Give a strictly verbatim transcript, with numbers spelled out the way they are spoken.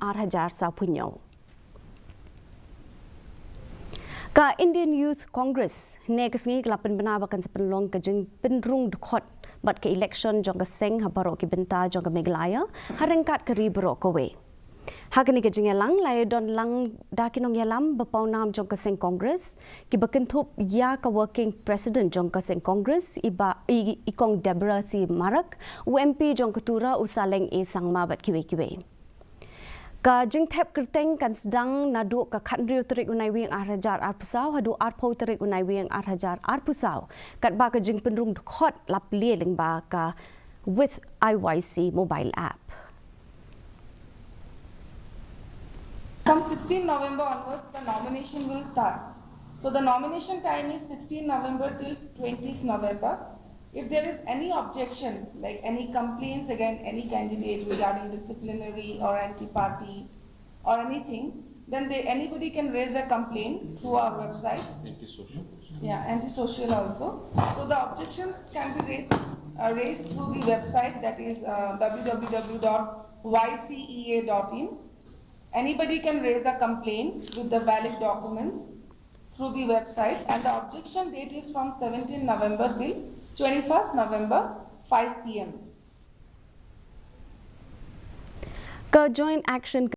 ar hajar saw phew hynñiew. Ka Indian Youth Congress ne ka sngi ka la pynbna ba kan sa pynlong ka jingpynrung dkhot bad ka election jong ka seng ha baroh ki bynta jong ka Meghalaya ha ryngkat ka ri baroh kawei. Ha kane ka jingïalang la ïadon lang da ki nongïalam ba pawnam jong ka seng Congress, ki ba kynthup ïa ka working president jong ka seng Congress, i ba i, i kong Deborah C Marak, u M P jong ka Tura u Saleng A Sangma bad kiwei kiwei. Ka jingthep kyrteng kan sdang naduh ka khathynriew tarik u Naiwieng ar hajar arphew saw haduh arphew tarik u Naiwieng ar hajar arphew saw, katba ka jingpynrung dkhot la plie lyngba ka With I Y C mobile app. From sixteen November onwards, the nomination will start. So the nomination time is sixteen November till twentieth November. If there is any objection, like any complaints against any candidate regarding disciplinary or anti-party or anything, then they, anybody can raise a complaint through our website. Antisocial. Yeah, antisocial also. So the objections can be raised, uh, raised through the website, that is, uh, w w w dot y c e a dot in. Anybody can raise a complaint with the valid documents through the website, and the objection date is from seventeenth November till twenty-first November, five p m. Ka Joint Action